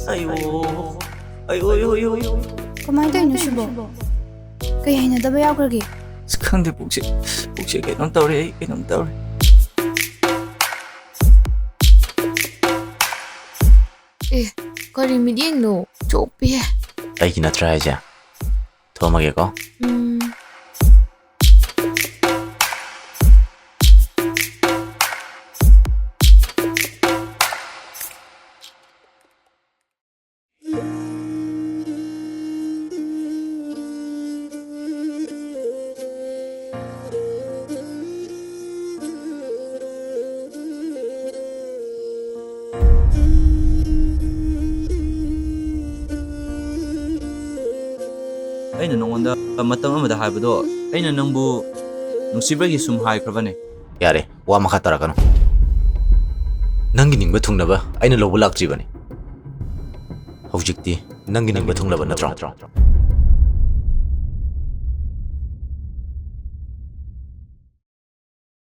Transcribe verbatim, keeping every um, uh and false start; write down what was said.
ꯑꯌꯣ꯫ ꯑꯌꯣ, ꯑꯌꯣ, ꯑꯌꯣ, ꯑꯌꯣ꯫ ꯀꯃꯥꯏꯅ ꯇꯧꯔꯤꯅꯣ ꯁꯤꯕꯣ? ꯀꯩ ꯍꯩꯅꯗꯕ ꯌꯥꯎꯈ꯭ꯔꯒꯦ? ꯑꯁ, ꯈꯪꯗꯦ, ꯄꯨꯛꯁꯦ, ꯄꯨꯛꯁꯦ ꯀꯩꯅꯣꯝ ꯇꯧꯔꯦ, ꯑꯩ ꯀꯩꯅꯣꯝ ꯇꯧꯔꯦ꯫ ꯑꯦ, ꯀꯔꯤ ꯃꯤꯠꯌꯦꯡꯅꯣ? ꯆꯣꯞꯄꯤꯍꯦ꯫ ꯑꯩꯒꯤ ꯅꯠꯇ꯭ꯔꯥ ꯍꯥꯏꯁꯦ? ꯊꯣꯝꯃꯒꯦꯀꯣ꯫ ꯎꯝ꯫ ꯑꯩꯅ ꯅꯉꯣꯟꯗ ꯃꯇꯝ ꯑꯃꯗ ꯍꯥꯏꯕꯗꯣ, ꯑꯩꯅ ꯅꯪꯕꯨ ꯅꯨꯡꯁꯤꯕꯒꯤ ꯁꯨꯝ ꯍꯥꯏꯈ꯭ꯔꯕꯅꯦ꯫ ꯌꯥꯔꯦ, ꯋꯥ ꯃꯈꯥ ꯇꯥꯔꯛꯀꯅꯨ꯫ ꯅꯪꯒꯤ ꯅꯤꯡꯕ ꯊꯨꯡꯅꯕ ꯑꯩꯅ ꯂꯧꯕ ꯂꯥꯛꯇ꯭ꯔꯤꯕꯅꯤ꯫ ꯍꯧꯖꯤꯛꯇꯤ ꯅꯪꯒꯤ ꯅꯤꯡꯕ ꯊꯨꯡꯂꯕ ꯅꯠꯇ꯭ꯔꯣ?